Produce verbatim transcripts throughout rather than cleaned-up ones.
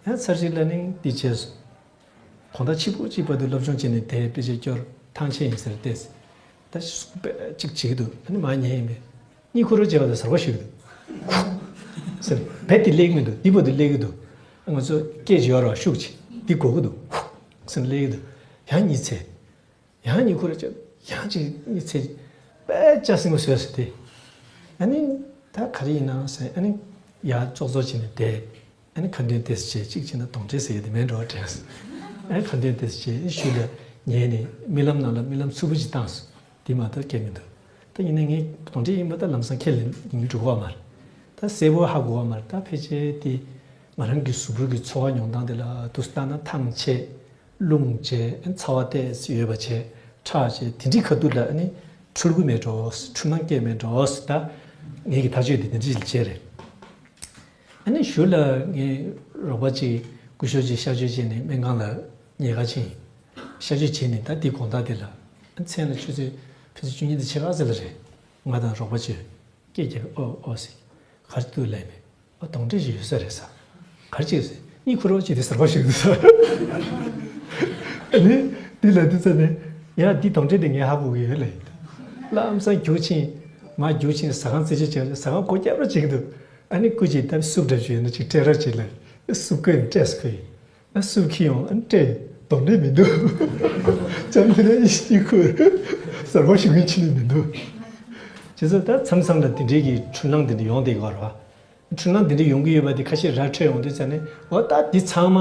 ཡང་ཚར་གཅིག་ལ་ནི་འདི་བྱས་སོང་། དགོང་དག་ཕྱི་པོ་གཅིག་བར་དུ་སློབ་སྦྱོང་བྱས་ནས་དེ་དཔེ་ཆ་སྐྱོར་ཐང་ཆད་ཡིན་ཟེར་ཏེ། ད་ཤུགས་པ་གཅིག་བྱེད་ཀྱི་འདུག་ཨ་ནི་མ་ཉན་ཡིན་པས། གཉིད་ཁུག་རོགས་བྱས་པ་དང་ཟེར་བ་ཞིག་འདུག་ཟེར། བས་དེ་སླེབས་ཀྱི་མི་འདུག་འདི་བར་དུ་སླེབས་ཀྱི་འདུག་ང་ཚོ་སྐད་ཅིག་ཡོད་རོགས་ཤུགས་ཆེ་འདི་གོ་གི་འདུག་ཟེར་སླེབས་ཀྱི་འདུག་ཡང་གཉིད་ཚད། ཡང་གཉིད་ཁུག་རོགས་བྱས། ཡང་གཅིག་གཉིད་ཚད། དཔེ་ལྕགས་སྲིན་མོ་བཟོས་ཟེར་ཏེ། ཨ་ནི། ད་ག་རེ་ཡིན་ནམ་ཟེར་ཨ་ནི། ཡར་ཙོག་ཙོག་བྱས་ནས་བསྡད། ཨ་ནི་ཁ་འདོན་ཏོག་ཙམ་བྱས་གཅིག་བྱས་ན་གདོན་འདྲེ་ཟེར་ཡ་དེ་མིན་འགྲོ་དྲན་སོང་། ཨ་ནི་ཁ་འདོན་ཏོག་ཙམ་བྱས་ཤུལ་ལ་ཉལ་ནས་རྨི་ལམ་ནང་ལ་རྨི་ལམ་འཚུབ་པོ་ཅིག་བཏང་སོང་། དེ་མ་གཏོགས་སྐད་མི་འདུག་ད་ཡིན་ན་ངས་གདོན་འདྲེ་ཡིན་པ་ད་ལམ་སང་ཁས་ལེན་ཡིན་འགྲོ་གི་མ་རེད། ད་གསལ་པོ་ཧ་གོ་བ་མ་རེད། ད་ཕལ་ཆེར་དེ་ང་རང་གི་གཟུགས་པོ་གི་ཚོར་བ་མྱོང་སྟངས་དེ་ལ་དུ་ལྟ་ན་ཐང་ཆད། རླུང་བྱས། ཚ་བ་ཏོག་ཙམ་ཡོད་པ་བྱས། ཁྲག་བྱས། དེ་འདྲའི་ཁ་ཐུག་ལ་ཨ་ནི་འཁྲུལ་པོ་མེད་འགྲོ། འཁྲུལ་སྣང་སྐྱེ་མེད་འགྲོ། ད་ངེད་ཀྱི་ཐག་གཅོད་དེ་དེ་འདྲ་ཞིག་བྱས་རེད། ཨ་ནི་གཞུག་ལ་ངའི་རོགས་པ་གཅིག་སྐུ་ཞབས་ཀྱིས་གཤག་བཅོས་བྱས་ནས་སྨན་ཁང་ལ་ཉལ་ཁ་ཕྱིན། གཤག་བཅོས་བྱས་ནས་ད་དེ་དགོང་དག་དེ་ལ་མཚན་ལ་ཆུ་ཚོད་ཕལ་ཆེར་བཅུ་གཉིས་དང་ཕྱེད་ཀ་ཙམ་ལ་རེད། ང་དང་རོགས་པ་གཅིག་སྐད་རྒྱག་ཨོ་ཨོ་ཟེར། ག་རེ་འདུག་ལབ་ནས། ཨ་གདོན་འདྲེ་ཞིག་ཡོད་ས་རེད་ཟེར། ག་རེ་བྱེད་ཟེར། གཉིད་ཁུག་རོགས་བྱེད་དེ་ཟེར་བ་ཞིག་འདུག་ཟེར། ཨ་ནི་འདི་ལ་འདི་ཚ་ནས། ཡ་འདི་གདོན་འདྲེ་དེ་ངས་ཧ་གོ་གི་ཡོད་ལབ་ཡིན། ལམ་སང་རྒྱུག་ཕྱིན། མར་རྒྱུག་ཕྱིན་ཟ་ཁང་རྩེ་གཅིག་བྱས། ཟ་ཁང་སྒོ་རྒྱབ་རོགས་བྱེད་ཀྱི་འདུག་ཨ་ནི་སྐུ་མཁྱེན་ད་སུབ་འདྲ་བྱས་ཡོད་ན་ཅིག་སྤྲད་རོགས་བྱེད་ལབ། སུབ་ཁོས་ནི་སྤྲད་སོང་ཁོས། ཨ་སུབ་ཁྱི་ཡོང་ཨ་ནི་སྤྲད། གདོན་འདྲེ་མི་འདུག་ཅམ་དེ་ནས་ཡིད་ཁུ་ཟར་བ་ཞིག་གིན་ཕྱིན་ནས་མི་འདུག་བྱས་ཙང་ད་མཚམས་མཚམས་ལ་དེ་འདྲའི་གི་འཁྲུལ་སྣང་དེ་འདྲ་ཡོང་བསྡད་ཀྱི་ཡོད་རེད་བ། འཁྲུལ་སྣང་དེ་འདྲ་ཡོང་གི་ཡོད་པ་དེ་ཁ་ཤས་ར་འཕྲོད་ཡོང་དུས་ཙ་ནས་འོ་ད་འདི་ཚང་མ་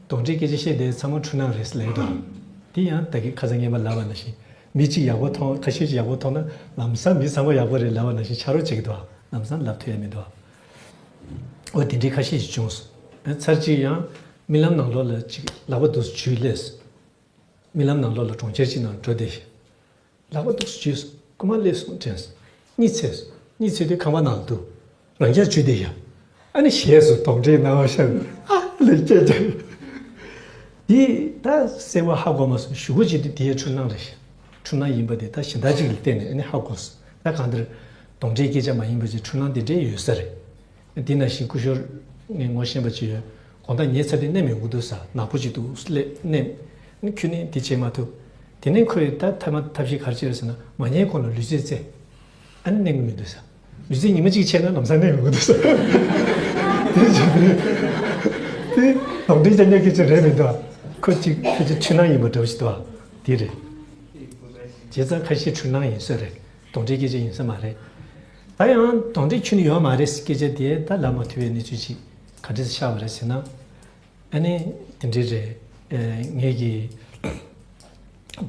གདོན་འདྲེའི་སྐད་ཆ་བཤད་བསྡད་ཚང་མ་འཁྲུལ་སྣང་རེད་ཟེར་ལབ་ཀྱི་འདུག་དེ་ཡང་ད་གིན་ཁ་སང་ངན་པ་ལབ་པ་ནང་བཞིན། མི་གཅིག་ཡག་པོ་མཐོང་། ཁ་ཤས་ཅིག་ཡག་པོ་མཐོང་ན་ལམ་སང་མི་ཚང་མ་ཡག་པོ་རེད་ལབ་པ་ནང་བཞིན་ཆ་རོགས་བྱེད་ཀྱི་འདུག་ལམ་སང་ལབ་ཐུབ་ཡ་མི་འདུག་འོ་དེ་འདྲའི་ཁ་ཤས་ཤིག་བྱུང་སོང་། ཚར་གཅིག་ཡང་རྨི་ལམ་ནང་ལོགས་ལ་ཅིག་ལག་པ་འདུག་སེ་འཇུས་སླེབས་སོང་། རྨི་ལམ་ནང་ལོགས་ལ་གྲོང་ཁྱེར་གཅིག་ནང་འགྲོ་བསྡད་ཤག་ལག་པ་འདུག་སེ་འཇུས་སོང་། རྐུ་མ་སླེབས་སོང་དྲན་སོང་། གཉིད་ཚད་སོང་། གཉིད་ཚད་དུས་ཁང་པ་ནང་ལ་འདུག་རང་རྐྱ་འཇུས་བསྡད་ཤག་ཨ་ནི་ཞེད་སོང་། གདོན་འདྲེའི་སྣང་བ་ཤར་ནས་ཨ་ལས་སྐད་རྒྱག་འདི་ད་གསལ་པོ་ཧ་གོ་མ་སོང་། གཞུག་གུ་ཅིག་དུས་དེའི་འཁྲུལ་སྣང་རེད་ཤག་འཁྲུལ་སྣང་ཡིན་པ་དེ་ད་གཞན་དག་ཅིག་ལ་བལྟས་ནས་ཨ་ནི་ཧ་གོ་སོང་། ད་གང་ལྟར་གདོན་འདྲེའི་སྐད་ཆ་མ་ཡིན་པ་ཅིག་འཁྲུལ་སྣང་དེ་འདྲས་ཡོད་ས་རེད། འདི་ནང་བཞིན་སྐུ་ཞབས་ངས་ངོ་ཤེས་པ་ཅིག་ཡོད། དགོང་དག་ཉལ་ཚར་དུས་གནས་མི་འདུག་ཟེར། ནག་པོ་ཅིག་འདུག་སླེབས་གནས། ཨ་ནི་ཁྱོན་ནས་འདི་བྱེད་མ་ཐུབ། དེ་ནས་ཁོས་ད་ཐ་མ་ཐབས་ཤེས་ག་རེ་བྱས་རེད་ཟེར་ན་མ་ཉལ་གོང་ལ་ལུས་རྩལ་རྩེ། ཨ་ནི་གནས་ཀྱི་མི་འདུག་ཟེར། ལུས་རྩལ་ཉི་མ་གཅིག་བྱས་ན་ལམ་སང་གནས་མི་འདུག་ཟེར། དེ་བྱས་ནས་དེ་གདོན་འདྲེ་རྐྱང་རྐྱང་སྐད་ཆ་རེད་མི་འདུག་ཁོ་ཅིག་ཕལ་ཆེར་འཁྲུལ་སྣང་ཡིན་པ་འདྲ་བོ་ཞིག་འདུག་དེ་རེད། བྱས་ཙང་ཁ་ཤས་འཁྲུལ་སྣང་ཡིན་ས་རེད། གདོན་འདྲེའི་སྐད་ཆ་ཡིན་ས་མ་རེད། ད་ཡང་གདོན་འདྲེ་ཁྱོན་ནས་ཡོད་མ་རེད་སྐད་ཆ་དེ་ད་ལབ་མ་ཐུབ་པའི་གནས་ཚུལ་ཅིག་ག་འདྲས་ཆགས་པ་རེད་ཟེར་ན། ཨ་ནི་དེ་འདྲས་རེད། ཨེ་ངེད་ཀྱི་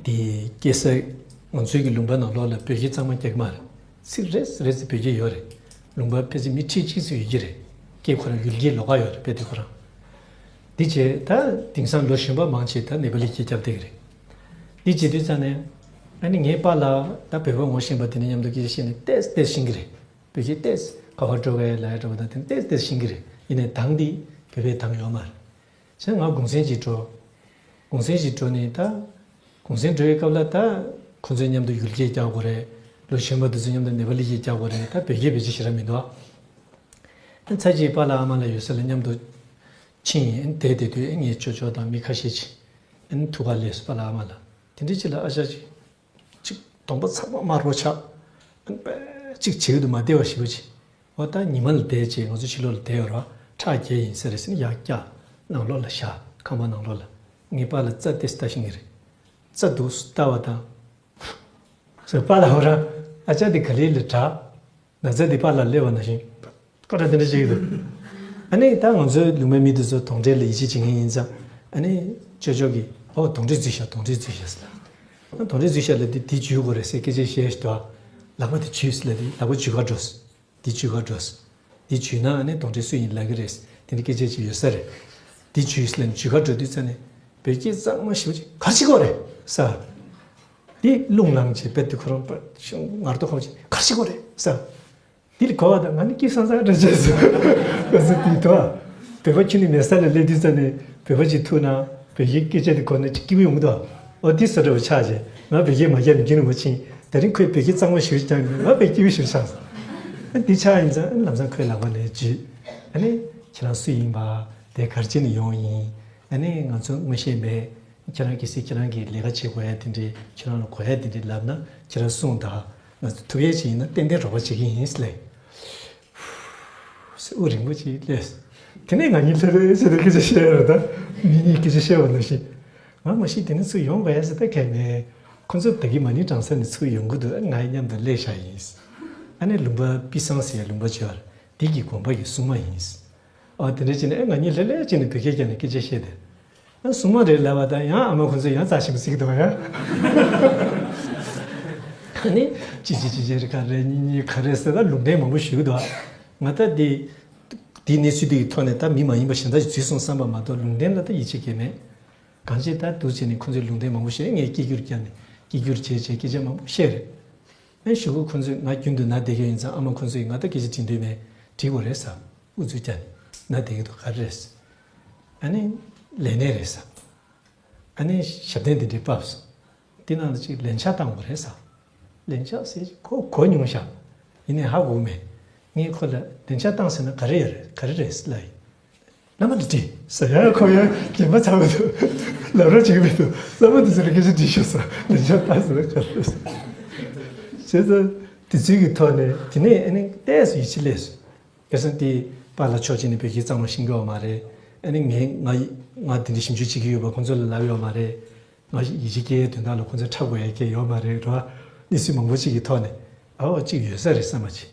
དེ་སྐྱེས་ས་ང་ཚོའི་གི་ལུང་པ་ནང་ལོགས་ལ་བོད་སྐད་གཙང་མ་རྒྱག་གི་མ་རེད། ཚིག་རེ་རེ་ཙམ་བོད་སྐད་ཡོད་རེད། ལུང་པ་ཕལ་ཆེར་མི་ཁྲི་གཅིག་ཙམ་ཡོད་ཀྱི་རེད། སྐད་ཁོ་རང་ཡུལ་སྐད་ལོགས་ཀ་ཡོད་རེད་དཔེ་དེ་ཁོ་རང་། འདི་བྱས་ད་དེང་སང་ལོ་གཞོན་པ་མང་ཆེ་ད་ནེ་པ་ལི་སྐད་རྒྱབ་བསྡད་ཀྱི་རེད། འདི་བྱེད་དུས་ཙ་ནས་ཨ་ནི་ངའི་པཱ་ལགས་ད་བོད་པ་ངོ་ཤེས་པ་དེ་ནས་མཉམ་དུ་སྐད་ཆ་བཤད་ནས་ཏོག་ཙམ་ཏོག་ཙམ་ཤེས་ཀྱི་རེད། བོད་སྐད་ཏོག་ཙམ་ག་པར་འགྲོ་གི་ལབ་ཡ་འདྲ་པོ་དང་དེ་ནས་ཏོག་ཙམ་ཏོག་ཙམ་ཤེས་ཀྱི་རེད། ཡིན་ནའི་གདངས་འདི་བོད་པའི་གདངས་ཡོད་མ་རེད། བྱས་ང་གུང་སེང་ཅིག་འགྲོ། གུང་སེང་ཅིག་འགྲོ་ནས་ད། གུང་སེང་འགྲོ་བའི་སྐབས་ལ་ད། ཁོང་ཚོའི་མཉམ་དུ་ཡུལ་སྐད་རྒྱག་དགོས་རེད། ལོ་གཞོན་པ་དེ་ཚོའི་མཉམ་དུ་ནེ་པ་ལི་སྐད་རྒྱག་དགོས་རེད། ད་བོད་སྐད་བེད་སྤྱོད་ཞེ་དྲག་མི་འདུག་ཨ། ཚར་གཅིག་པཱ་ལགས་ཨ་མ་ལགས་ཡོད་ས་ལ་མཉམ་དུ་ཕྱིན་ཡིན། དེ་དེ་དུས་ངའི་ཅོ་ཅོ་དང་མི་ཁ་ཤས་ཅིག་ཨ་ནི་ཐུག་ག་སླེབས་སོང་པཱ་ལགས་ཨ་མ་ལགས། དེ་འདྲའི་ཅིག་ལ་ཨ་ཞག་ཅིག་ཅིག་གདོང་པ་ཚང་མ་དམར་པོ་ཆགས། ཨ་ནི་པ་ཅིག་བྱེད་ཀྱི་འདུག་མ་བདེ་བ་ཞེ་པོ་ཅིག་འོ་ད་ཉི་མ་ལ་བསྡད་བྱས་ང་ཚོ་ཕྱི་ལོགས་ལ་བསྡད་ཡོད་རེད་བ། ཁྲག་རྒྱས་ཡིན་ས་རེད་ཟེར་ནས་ཡར་བཀྱག་ནང་ལོགས་ལ་བཞག་ཁང་པ་ནང་ལོགས་ལ། ངའི་པཱ་ལགས་རྩ་ཏོག་ཙམ་ལྟ་ཤེས་ཀྱི་རེད། རྩ་འདུག་ལྟ་བ་དང་། ཟེར་པཱ་ལགས་ཧོ་ར། ཨ་ཅག་འདི་ག་ལེ་ལ་དྲག་ན་ཚ་འདི་པཱ་ལགས་སླེབས་པ་ནང་བཞིན། སྐོར་ར་དེ་འདྲ་བྱེད་ཀྱི་འདུག་ཨ་ནི་ད་ང་ཚོའི་ལུང་པའི་མི་དེ་ཚོ་གདོན་འདྲེ་ལ་ཡིད་ཆེས་བྱེད་མཁན་ཡིན་ཙང་། ཨ་ནི་ཅོ་ཅོ་གིས་ཨོ་གདོན་འདྲེ་འཛུལ་ཤག་གདོན་འདྲེ་འཛུལ་ཤག་ཟེར་ལ། གདོན་འདྲེ་འཛུལ་ཤག་ལབ་དུས་འདི་འཇུས་དགོས་རེད་ཟེར་སྐད་ཆ་བཤད་ཤག་འདུག་ལག་པ་དེ་འཇུས་ལབ་དུས་ལག་པ་འཇུས་ག་འགྲོ། འདི་འཇུས་ག་འགྲོ། འདི་འཇུས་ན་ཨ་ནི་གདོན་འདྲེ་སུ་ཡིན་ལབ་ཀྱི་རེད། དེ་འདྲ་སྐད་ཆ་ཅིག་ཡོད་ས་རེད། འདི་འཇུས་ལབ་ནས་འཇུས་ག་འགྲོ་དུས་ཙ་ནས་བོད་སྐད་གཙང་མ་ཞེ་པོ་ཅིག་ག་རེ་བྱེད་ཀྱི་ཡོད་རེད་ཟེར། འདི་རླུང་ལངས་བྱས་རྦད་དེ་ཁོ་རང་པ་ཤོང་ངར་ཏོ་ཁོ་ཅིག་ག་རེ་བྱེད་ཀྱི་ཡོད་རེད་ཟེར། འདི་ལ་གོ་བ་དང་ང་ནི་སྐྱིད་སང་སང་འདྲ་བྱས་སོང་། ཁོ་ཚོ་དེ་དོ། བོད་པ་ཁྱོན་ནས་མེད་ས་ལ་སླེབས་དུས་ཙ་ནས་བོད་པ་ཅིག་ཐུག་ན་བོད་ཡིག་སྐད་ཆ་དེ་གོ་ནས་ཅིག་སྐྱིད་པོ་ཡོང་གི་འདུག་ཨོ་དེ་བཟོ་འདྲ་བོ་ཆགས་བྱས་ང་བོད་ཡིག་མ་རྒྱབ་ནས་རྒྱུན་རིང་པོ་ཕྱིན། དེ་རིང་ཁོས་བོད་སྐད་གཙང་མ་ཞེ་པོ་ཅིག་བརྒྱབ་ནས་ང་དཔེ་སྐྱིད་པོ་ཞེ་པོ་ཆགས་སོང་། ཨ་འདི་ཆགས་ཡིན་ཙང་ཨ་ལམ་སང་ཁོའི་ལག་པ་ནས་འཇུས། ཨ་ནི་ཁྱེད་རང་སུ་ཡིན་པ། དེ་ག་རེ་བྱས་ནས་ཡོང་ཡིན། ཨ་ནི་ང་ཚོ་མངོན་ཤེས་མེད། ཁྱེད་རང་གལ་སྲིད་ཁྱེད་རང་གིས་ལས་ཀ་བྱེད་དགོས་ཡ་དེ་འདྲའི་ཁྱེད་རང་ལ་དགོས་ཡ་དེ་འདྲའི་ལབ་ན་ཁྱེད་རང་གསུངས་དང་། ང་ཚོ་ཐུག་ཡས་ཅིག་ཡིན་ན་ཏན་ཏན་རོགས་པ་བྱེད་ཀྱི་ཡིན་ལབ། དབུགས་རིང་པོ་ཅིག་སླེབས། དེ་ནས་ང་གཉིས་ལྷོད་ལྷོད་བྱས་ཏེ་སྐད་ཆ་བཤད་ཡོད་རེད་ད། མི་གཉིས་སྐད་ཆ་བཤད་པ་ནང་བཞིན། ང་མ་གཞི་དེ་ནས་ཚུར་ཡོང་དགོས་ཡ་ཟེར་ད་གལ་མེད། ཁོ་ཚོ་ད་གིན་མ་ཎི་བགྲང་ས་ནས་ཚུར་ཡོང་གི་འདུག་ང་མཉམ་དུ་སླེབས་བཞག་ཡིན། ཨ་ནི་ལུང་པ་པི་སང་ཟེར་ཡ་ལུང་པ་ཅིག་ཡོད་རེད། དེ་གི་དགོན་པ་གི་སྲུང་མ་ཡིན། ཨ་དེ་འདྲ་བྱས་ནས་ཨེ་ང་གཉིས་ལྷོད་ལྷོད་བྱས་ནས་བོད་སྐད་རྒྱབ་ནས་སྐད་ཆ་བཤད་དེ། ཨ་སྲུང་མ་རེད་ལབ་པ་དང་ཡང་ཨ་མ་ཁོ་ཚོས་ཡང་རྩ་ཆེན་པོ་ཟིག་འདུག་ཡ། ཨ་ནི་གཅིག་གཅིག་གཅིག་གཅིག་རེད་ག་རེ་གཉིས་གཉིས་ག་རེ་ཟེར་ད་ལུང་བསྟན་མང་པོ་ཞུ་གི་འདུག་ང་ད་དེ་དེའི་གནས་ཚུལ་དེ་གི་ཐོག་ནས་ད་མི་མ་ཡིན་པ་གཞན་དག་ཅིག་འཛུལ་སོང་བསམ་པ་མ་གཏོགས་ལུང་བསྟན་ལ་ད་ཡིད་ཆེས་གལ་མེད། གང་ཅི་ད་འདུག་བྱས་ནས་ཁོ་ཚོས་ལུང་བསྟན་མང་པོ་བཤད། ངས་སྐད་སྒྱུར་བརྒྱབ་ནས་སྐད་སྒྱུར་བྱས་བྱས་སྐད་ཆ་མང་པོ་བཤད་རེད། ཨེ་གཞུག་གུ་ཁོ་ཚོས་ང་རྒྱུན་དུ་ན་བསྡད་མཁན་ཡིན་ཙང་ཨ་མ་ཁོ་ཚོས་ང་ད་སྐད་ཆ་དྲི་འདོད་མེད། དྲི་དགོས་རེད་ཟེར། ཨུ་ཚུགས་བརྒྱབ་ནས་ན་བསྡད་ཀྱི་འདུག་ག་རེ་རེད་ཟེར། ཨ་ནི་ལས་གནས་རེད་ཟེར། ཨ་ནི་ཞབས་བརྟན་དེ་འདྲའི་བབས་སོང་། དེ་ནང་ལ་ཅིག་ལན་ཆགས་བཏང་དགོས་རེད་ཟེར། ལན་ཆགས་ཟེར་ཅིག་གོ་གོ་མྱོང་ཤག་ཡིན་ནའི་ཧ་གོ་མེད། ངས་ཁོ་ལ་ལན་ཆགས་བཏང་ཟེར་ན་ག་རེ་ཡོད་རེད་ག་རེ་རེད་ལབ་ཡིན། བླ་མ་ལ་དྲིས་ཟེར་ཡང་ཁོ་ཡང་རྒན་པ་ཚ་བོ་འདུག་ལབ་རོགས་བྱེད་ཀྱི་མི་འདུག་བླ་མ་དེ་ཚོ་ལ་སྐད་ཆ་དྲིས་ཤོག་ཟེར། ལན་ཆགས་བཏང་ཟེར་ན་ག་རེ་རེད་ཟེར། བྱས་ཙང་དེ་ཚོའི་གི་ཐོག་ནས་དེ་ནས་ཨ་ནི་ཏོག་ཙམ་ཡིད་ཆེས་སླེབས་སོང་། ཁ་སང་དེ་པཱ་ལགས་ཕྱོགས་གཅིག་ནས་བོད་སྐད་གཙང་མ་ཤེས་ཀྱི་ཡོད་མ་རེད། ཨ་ནི་ངས་ང་ང་དེ་འདྲའི་ཞིབ་འཇུག་བྱེད་ཀྱི་ཡོད་པ་ཁོང་ཚོ་ལ་ལབ་ཡོད་མ་རེད། ང་ཡིད་ཆེས་སྐྱེ་ཡའི་དོན་དག་ལ་ཁོང་ཚོ་འཁྲབ་དགོས་ཡ་གང་ཡང་ཡོད་མ་རེད་ར། གནས་ཚུལ་མང་པོ་ཅིག་གི་ཐོག་ནས་ཨ་འོ་གཅིག་ཡོད་ས་རེད་བསམ་པ་ཅིག་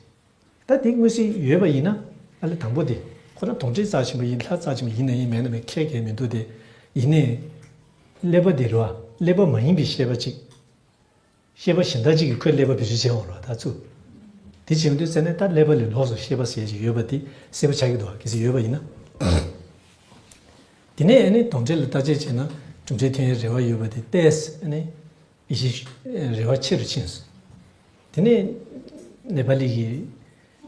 ད་དེ་དངོས་སུ་ཡོད་པ་ཡིན་ན་ཨ་ལས་དང་པོ་དེ་ཁོ་རང་དོན་འབྲེལ་རྩ་ཆེན་པོ་ཡིན་ལྷ་རྩ་ཆེན་པོ་ཡིན་ན་ཡིན་མེད་ན་མེད་ཁྱད་གང་ཡང་མི་འདུག་དེ་ཡིན་ནའི་ཀླད་པ་དེ་ར་ཀླད་པ་མ་ཡིན་པའི་ཤེས་པ་ཅིག་ཤེས་པ་གཞན་དག་ཅིག་གིས་ཁོའི་ཀླད་པ་བེད་སྤྱོད་བྱེད་འོང་རོགས་ད་ཚུ། དེ་བྱེད་དུས་ཙ་ནས་ད་ཀླད་པ་ལས་ལོགས་སུ་ཤེས་པ་ཟེར་ཞིག་ཡོད་པ་དེ་གསལ་པོ་ཆགས་ཀྱི་འདུག་གལ་སྲིད་ཡོད་པ་ཡིན་ན། དེ་ནས་ཨ་ནི་དོན་འབྲེལ་ལ་བརྟག་དཔྱད་བྱས་ན་གྲུབ་འབྲས་ཐོན་ཡའི་རེ་བ་ཡོད་པ་དེ་ཏོག་ཙམ་ཨ་ནི་ཡིད་ཆེས་རེ་བ་ཆེ་རུ་ཕྱིན་སོང་། དེ་ནས་ནེ་པ་ལི་གི་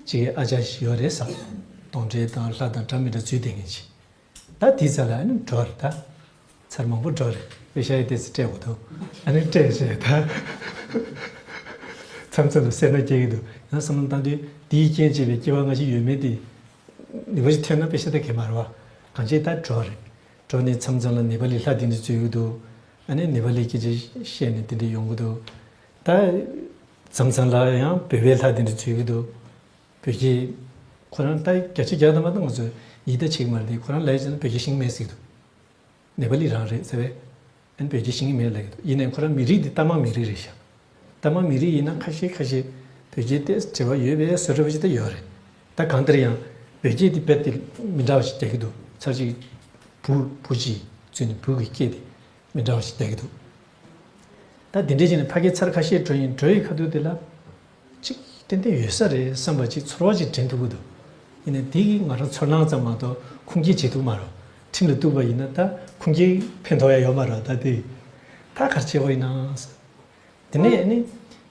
ཅིག་ཨ་ཅག་ཞིག་ཡོད་རེད་ཟེར། དོན་འབྲེལ་དང་ལྷ་དང་འདྲ་མི་འདྲ་འཛུལ་བསྡད་མཁན་ཅིག་ད་དེའི་རྩ་ལ་ཨ་ནི་འགྲོ་རེད་ད། ཚར་མང་པོ་འགྲོ་རེད། པེ་ཤ་ཡི་ཏོག་ཙམ་སྤྲད་དགོས་འདུག་ཨ་ནི་སྤྲད་བྱས་ད། མཚམས་མཚམས་ལ་སེར་སྣ་སྐྱེ་གི་འདུག་ཡང་བསམ་བློ་བཏང་དུས་དེའི་རྐྱེན་བྱས་པའི་སྐྱེ་བ་སྔ་ཕྱི་ཡོད་མེད་དེ། ནུས་པ་ཞིག་ཐོན་ན་པེ་ཤ་ད་གས་མ་རེད་བ། གང་ཅི་ད་འགྲོ་རེད། འགྲོ་ནས་མཚམས་མཚམས་ལ་ནེ་པ་ལི་ལྷ་དེ་འདྲ་འཛུལ་གི་འདུག་ཨ་ནི་ནེ་པ་ལི་སྐད་ཆ་བཤད་ནས་དེ་འདྲ་ཡོང་གི་འདུག་ད་མཚམས་མཚམས་ལ་ཡང་བོད་པའི་ལྷ་དེ་འདྲ་འཛུལ་གི་འདུག་བོད་སྐད། ཁོ་རང་ད་བརྒྱ་ཆ་བརྒྱ་དང་མ་གཏོགས་ང་ཚོས་ཡིད་ད་ཆེས་ཀྱི་མ་རེད་དེ་ཁོ་རང་ལབ་ཡ་བྱས་ན་བོད་སྐད་ཤེས་ཀྱི་མེད་ཟེར་གྱི་འདུག་ནེ་པ་ལི་རང་རེད་ཟེར་བས། ཨ་ནི་བོད་སྐད་ཤེས་ཀྱི་མེད་ལབ་ཀྱི་འདུག་ཡིན་ནའི་ཁོ་རང་མི་རིགས་འདི་རྟ་དམག་མི་རིགས་རེད་ཤག་རྟ་དམག་མི་རིགས་ཡིན་ན་ཁ་ཤས་ཁ་ཤས་བོད་སྐད་དེ་འབྲེལ་བ་ཡོད་པའི་བཟོ་འདྲ་བ་ཞིག་ད་ཡོད་རེད། ད་གང་ལྟར་ཡང་བོད་སྐད་འདི་རྦད་དེ་མི་འདྲ་བ་ཞིག་རྒྱག་གི་འདུག་ཚར་གཅིག་བུ་བུ་གཅིག་བཙུན་ནས་བུ་གི་སྐད་དེ་མི་འདྲ་བ་ཞིག་རྒྱག་གི་འདུག་ད་དེ་འདྲས་བྱས་ནས་ཕ་གིར་ཚར་ཁ་ཤས་འགྲོ་ཡིན། འགྲོ་ཡི་ཁ་ཐུག་དེ་ལ་ཅིག་ཏན་ཏན་ཡོད་ས་རེད་བསམ་པ་ཅིག་ཚོར་བ་ཅིག་དྲན་ཐུབ་ཀྱི་འདུག་ཡིན་ནའི་དེ་གིས་ང་རང་ཚོར་སྣང་ཙམ་མ་གཏོགས་ཁུངས་སྐྱེལ་བྱེད་ཐུབ་མ་རེད། ཁྲིམས་ལ་གཏུགས་པ་ཡིན་ན་ད་ཁུངས་སྐྱེལ་ཕན་ཐོགས་ཡ་ཡོད་མ་རེད། ད་དེ་ད་ག་རེ་བྱེད་དགོས་ཡིན་ན། དེ་ནས་ནི་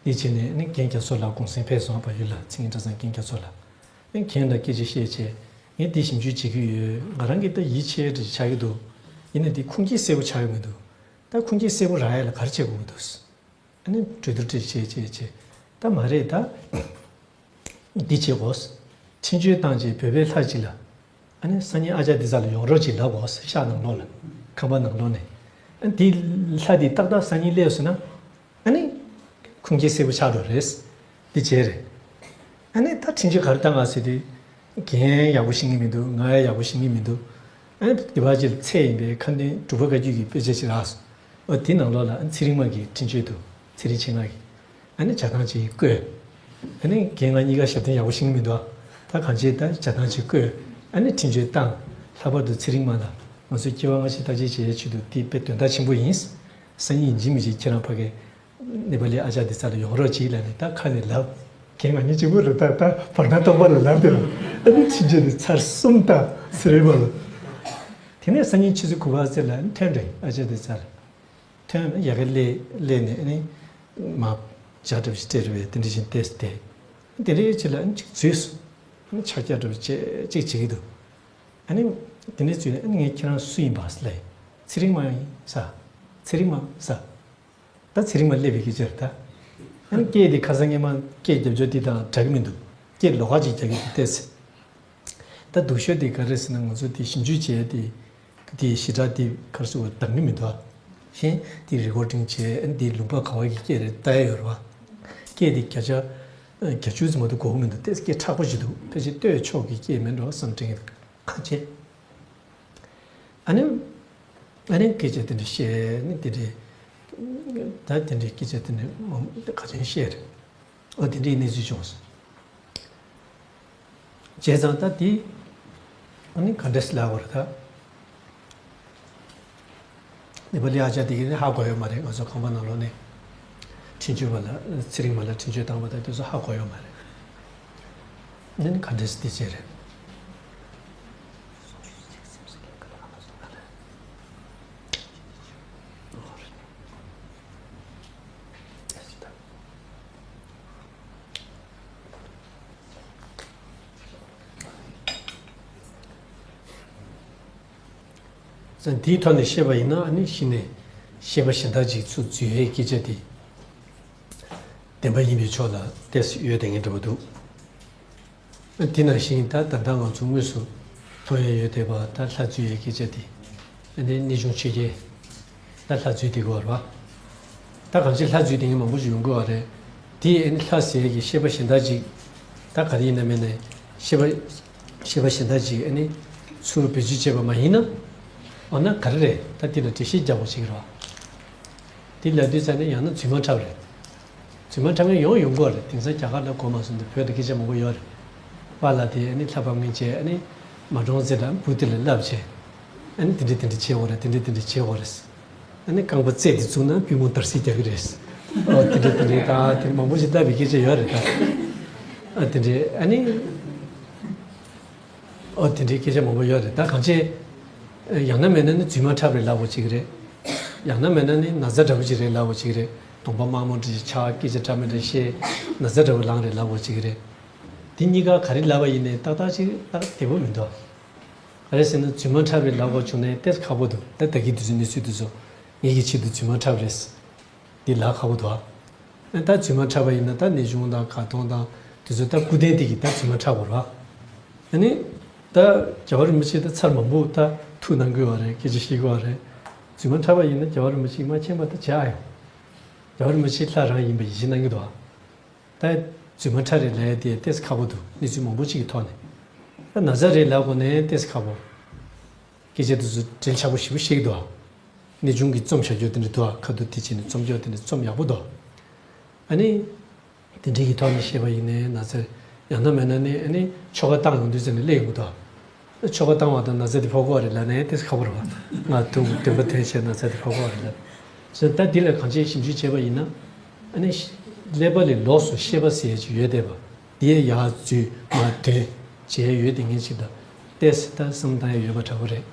འདི་བྱས་ནས་ནི་རྒན་རྒྱ་མཚོ་ལགས་གུང་སེང་ཕེབས་སོང་། བལ་ཡུལ་ལ་ཚེ་རིང་གྲྭ་ཚང་རྒན་རྒྱ་མཚོ་ལགས། ཨ་ནི་རྒན་ལ་སྐད་ཆ་བཤད་བྱས་ངས་འདི་ཞིབ་འཇུག་བྱེད་ཀྱི་ཡོད། ང་རང་གིས་ད་ཡིད་ཆེས་འདྲ་ཆགས་ཀྱི་འདུག་ཡིན་ནའི་འདི་ཁུངས་སྐྱེལ་གསལ་པོ་ཆགས་ཀྱི་མི་འདུག་ད་ཁུངས་སྐྱེལ་གསལ་པོ་རག་ཡ་ལ་ག་རེ་བྱེད་དགོས་ཀྱི་འདུག་ཨ་ནི་གྲོས་བསྡུར་འདྲ་བྱས་བྱས་བྱས་ད་མ་རེད་ད། འདི་བྱེད་དགོས། འཕྲིན་བཅོལ་བཏང་རྗེས་བོད་པའི་ལྷ་གཅིག་ལ། ཨ་ནི་སང་ཉིན་ཨ་ཅག་འདི་རྩ་ལ་ཡོང་རོགས་གྱིས་ལབ་དགོས། ཤག་ནང་ལོགས་ལ། ཁང་པ་ནང་ལོགས་ནས། ཨ་འདི་ལྷ་འདི་ཏག་ཏག་སང་ཉིན་སླེབས་སོང་ན། ཨ་ནི་ཁུངས་སྐྱེལ་གསལ་པོ་ཆགས་འགྲོ་རེད། འདི་བྱས་རེད། ཨ་ནི་ད་འཕྲིན་བཅོལ་ག་རེ་བཏང་ང་ཟེར་དུས། རྒན་ཡག་པོ་ཤེས་ཀྱི་མི་འདུག་ང་ཡང་ཡག་པོ་ཤེས་ཀྱི་མི་འདུག་ཨ་ནི་དེ་བ་ཅིག་ཚད་ཡིན་པའི་ཁ་འདོན་འབྲུག་པ་བཀའ་བརྒྱུད་ཀྱི་དཔེ་ཆ་ཅིག་རག་སོང་། ཨ་དེ་ནང་ལོགས་ལ་ཨ་ཚེ་རིང་མ་གི་འཕྲིན་བཅོལ་འདུག་ཚེ་རིང་ཆེ་ང་གི། ཨ་ནི་བྱ་སྟངས་ཅིག་བཀོད། ཨ་ནི་རྒན་ང་གཉིས་ཀ་ཞབས་བརྟན་ཡག་པོ་ཤེས་ཀྱི་མི་འདུག་ད་གང་བྱས་ད་བྱ་སྟངས་ཅིག་བཀོད། ཨ་ནི་འཕྲིན་བཅོལ་བཏང་། ལྷག་པར་དུ་ཚེ་རིང་མ་ལ་ང་ཚོའི་སྐྱེ་བ་སྔ་ཕྱི་བརྟག་དཔྱད་བྱེད་ཡའི་ཆེད་དུ་དེ་དཔེ་དོན་དག་ཆེན་པོ་ཡིན། སང་ཉིན་ཡིན་གཅིག་མིན་གཅིག་ཁྱེད་རང་ཕ་གིར་ནེ་པ་ལི་ཨ་ཅག་འདི་རྩ་ལ་ཡོང་རོགས་གྱིས་ལབ་ནས་ད་ཁ་ནས་ལབ། རྒན་ང་གཉིས་གཅིག་པུ་རེད། ད་ད་བར་སྣང་སྟོང་པ་ལ་ལབ་དེ་ལ་ཨ་ནི་ཕྱིན་ཆད་དེ་ཚར་གསུམ་ད་ཟེར་བ་ལ། དེ་ནས་སང་ཉིན་ཆུ་ཚོད་དགུ་པ་ཙམ་ལ་ཨ་ནི་ཐོན་རེད། ཨ་ཅག་འདི་རྩ་ལ་ཐོན་ཡ་གི་སླེབས་སླེབས་ནས་ཨ་ནི་མ་ཇ་འདྲ་བོ་ཞིག་སྤྲད་རེད་པས། དེ་འདྲ་བཞིན་བལྟས་ཏེ་དེ་རེད་ཅིག་ལ་ཨ་ནི་གཅིག་འཛུལ་སོང་། ཨ་ནི་ཕྱག་རྒྱ་འདྲ་བོ་ཅིག་ཅིག་བྱེད་ཀྱི་འདུག་ཨ་ནི་དེ་ནས་འཛུལ་ནས་ཨ་ནི་ངས་ཁྱེད་རང་སུ་ཡིན་པ་ཟེར་ལབ་ཡིན། ཚེ་རིང་མ་ཡིན་ཟེར། ཚེ་རིང་མ་ཟེར། ད་ཚེ་རིང་མ་སླེབས་པའི་སྐད་ཆ་རེད་ད། ཨ་ནི་སྐད་དེ་ཁ་སང་སྔས་མ་སྐད་རྒྱབ་ཕྱོགས་དེ་དང་འདྲ་གི་མི་འདུག་སྐད་ལོགས་ཀ་ཅིག་རྒྱག་གི་འདུག་ལྟས་ཚེ། ད་སྡུག་ཤོས་དེ་ག་རེ་ཟེར་ན། ང་ཚོ་དེ་ཞིབ་འཇུག་བྱས་ཏེ་དེ་ཞེ་དྲག་དེ་ག་རེ་ཟེར་བ་འདང་གི་མི་འདུག་ཨ། གཞན་དེ་རི་ཀོར་ཌིང་བྱས། ཨ་ནི་དེ་ལུང་པ་ག་བ་གི་སྐད་རེད་ལྟ་ཡ་ཡོད་རེད་བ། སྐད་དེ་བརྒྱ་ཆ་བརྒྱད་ཅུ་ཙམ་མ་གཏོགས་གོ་གི་མི་འདུག་དེ་སྐད་མཁྲེགས་པོ་ཞིག་འདུག་ཕལ་ཆེར་ལྟོས་ཆོག་གི་སྐད་མིན་འགྲོ་བསམ་དྲན་གྱི་འདུག་གང་བྱས། ཨ་ནི། ཨ་ནི་སྐད་ཆ་དེ་འདྲ་བཤད་ནི་དེ་འདྲའི། ད་དེ་འདྲའི་སྐད་ཆ་དེ་འདྲ་མང་པོ་ག་ཚོད་བཤད་རེད། ཨོ་དེ་འདྲའི་གནས་ཚུལ་བྱུང་སོང་། བྱས་ཙང་ད་དེ་ཨ་ནི་ག་འདྲས་ལབ་དགོས་རེད་ད། ནེ་པ་ལི་ཨ་ཅག་དེ་གིས་ནི་ཧ་གོ་ཡོད་མ་རེད། ང་ཚོ་ཁང་པ་ནང་ལོགས་ནས་འཕྲིན་བཅོལ་བ་ལ། ཚེ་རིང་མ་ལ་འཕྲིན་བཅོལ་བཏང་བ་དང་དེ་ཚོ་ཧ་གོ་ཡོད་མ་རེད། ནི་ག་འདྲས་སེ་དེ་བྱས་རེད། ཙང་དེའི་ཐོག་ནས་བཤད་པ་ཡིན་ན། ཨ་ནི་གཞི་ནས་ཤེས་པ་གཞན་དག་ཅིག་ཚུར་འཛུལ་ཡའི་སྐད་ཆ་དེ་བདེན་པ་ཡིན་པའི་ཕྱོགས་ལ་ཏོག་ཙམ་ཡོད་བསྡད་མཁན་འདྲ་པོ་འདུག་དེ་ནང་བཞིན་ད་ད་ལྟ་ང་ཚོ་དངོས་སུ་མཐོང་ཡ་ཡོད་བསྡད་པ། ད་ལྷ་འཛུལ་ཡའི་སྐད་ཆ་དེ་ཨ་ནི་གནས་ཆུང་ཆོས་རྒྱལ། ད་ལྷ་འཛུལ་བསྡད་ཀྱི་ཡོད་རེད་བ། ད་གང་ཅི་ལྷ་འཛུལ་བསྡད་མཁན་མང་པོ་ཞིག་ཡོང་གི་ཡོད་རེད། དེ་ཨ་ནི་ལྷ་ཟེར་ཡ་གི་ཤེས་པ་གཞན་དག་ཅིག་ད་ག་རེ་ཡིན་ན་མིན་ན་ཤེས་པ། ཤེས་པ་གཞན་དག་ཅིག་ཨ་ནི་ཚུར་བེད་སྤྱོད་བྱས་པ་མ་ཡིན་ན། འོ་ན་ག་རེ་རེད། ད་དེ་ལ་འགྲེལ་བཤད་རྒྱག་དགོས་ཀྱི་རེད་བ། དེ་ལབ་དུས་ཙ་ནས་ཡང་ན་རྫུན་མ་འཁྲབ་རེད། རྫུན་མ་འཁྲབ་མཁན་ཡོང་ཡོང་གི་ཡོད་རེད། དེང་སང་རྒྱ་གར་ལ་གོ་མ་སོང་དུས་བོད་དུ་སྐད་ཆ་མང་པོ་ཡོད་རེད། པཱ་ལགས་དེ་ཨ་ནི་ལྷ་ཕབ་མཁན་བྱས། ཨ་ནི་མ་གྲོངས་ཚེ་རང་བུ་དེ་ལ་བསླབ་བྱས། ཨ་ནི་དེ་འདྲ་དེ་འདྲ་བྱེད་དགོས་རེད། དེ་འདྲ་དེ་འདྲ་བྱེད་དགོས་རེད། ཨ་ནི་རྐང་པ་རྩེ་དེ་བཙུགས་ན་པུས་མོ་འདར་སིག་རྒྱག་གི་རེད། ཨོ་དེ་འདྲ་དེ་འདྲ་ད་དེ་མང་པོ་ཞིག་བསླབ་པའི་སྐད་ཆ་ཡོད་རེད་ད། ཨ་དེ་འདྲ་ཨ་ནི། ཨོ་དེ་འདྲའི་སྐད་ཆ་མང་པོ་ཡོད་རེད། ད་གང་ཅི། ཡང་ན་མེད་ན་ནི་རྫུན་མ་འཁྲབ་རེད་ལབ་དགོས་ཅིག་རེད། ཡང་ན་མེད་ན་ནི་ན་ཚ་འདྲ་པོ་ཅིག་རེད་ལབ་དགོས་ཅིག་རེད། གདོང་པ་དམར་མོ་འདྲ་ཅིག་ཆགས། སྐད་ཆ་འདྲ་མི་འདྲ་བཤད། ན་ཚ་འདྲ་པོ་ལངས་རེད་ལབ་དགོས་ཅིག་རེད། དེ་གཉིས་ཀ་ག་རེ་ལབ་པ་ཡིན་ནའི་ཏག་ཏག་ཅིག་ཏག་བདེ་པོ་མི་འདུག་ག་རེ་ཟེར་ན་རྫུན་མ་འཁྲབ་རེད་ལབ་དགོས་བྱུང་ནའི་ཏོག་ཙམ་ཁག་པོ་འདུག་ད་ད་གིན་དུས་ཚོད་གནས་ཚུལ་དེ་ཚོ་ངེད་ཀྱི་ཆེད་དུ་རྫུན་མ་འཁྲབ་རེད། འདི་ལབ་ཁག་པོ་འདུག་ཨ་ནི་ད་རྫུན་མ་འཁྲབ་པ་ཡིན་ན་ད་གནས་ཆུང་དང་དགའ་གདོང་དང་དེ་ཚོ་ད་སྐུ་རྟེན་དེ་གིས་ད་རྫུན་མ་འཁྲབ་དགོས་རེད་བ། ཨ་ནི། ད་རྒྱལ་བ་རིན་པོ་ཆེ་ད་ཚར་མང་པོ་ད་ཐུགས་གནང་གི་ཡོད་རེད། སྐད་ཆ་བཤད་ཀྱི་ཡོད་རེད། རྫུན་མ་འཁྲབ་པ་ཡིན་ན་རྒྱལ་བ་རིན་པོ་ཆེ་མ་མཁྱེན་པ་ད་བྱས་ཨ་ཡོང་། རྒྱལ་བ་རིན་པོ་ཆེ་ལྷ་རང་ཡིན་པ་ཡིད་ཆེས་གནང་གི་འདུག་ད་རྫུན་མ་འཁྲབ་རེད་ལབ་ཡ་དེ་ཏོག་ཙམ་ཁག་པོ་འདུག་གནས་ཚུལ་མང་པོ་ཅིག་གི་ཐོག་ནས། ད་ན་ཚ་རེད་ལབ་དགོས་ནའི་ཏོག་ཙམ་ཁག་པོ། སྐད་ཆ་དེ་ཚོ་འགྲེལ་ཆགས་པོ་ཞེ་པོ་བཤད་ཀྱི་འདུག་གནས་ཆུང་གིས་རྩོམ་བཞག་རྒྱུ་དེ་འདྲ་འདུག་ཁ་ཐུག་དེ་བྱས་ནས་རྩོམ་རྒྱུ་དེ་འདྲ་རྩོམ་ཡག་པོ་འདུག་ཨ་ནི། དེ་འདྲའི་གི་ཐོག་ནས་བཤད་པ་ཡིན་ནའི་ན་ཚ། ཡང་ན་མེད་ན་ནི་ཨ་ནི་ཆོ་ག་བཏང་ཡོང་དུས་ཙམ་ནས་སླེབས་ཡོང་གི་འདུག་ཆོ་ག་བཏང་བ་དང་ན་ཚ་དེ་ཕོག་གི་རེད་ལབ་ནའི་ཏོག་ཙམ་ཁག་པོ་རེད་བ། ང་དུ་སྟོན་པ་དོན་བྱས་ན་ཚ་དེ་ཕོག་གི་རེད་ལབ། བྱས་ད་འདི་ལ་གང་ཅི་ཞིབ་འཇུག་བྱས་པ་ཡིན་ན། ཨ་ནི་ཀླད་པ་ལས་ལོགས་སུ་ཤེས་པ་ཟེར་ཡ་ཅིག་ཡོད་བསྡད་པ། དེ་ཡར་འཛུལ་མར་འདོན་བྱས་ཡོད་བསྡད་མཁན་ཅིག་དང་ཏོག་ཙམ་ད་བསམ་བཏང་ཡ་ཡོད་པ་འདྲ་པོ་རེད།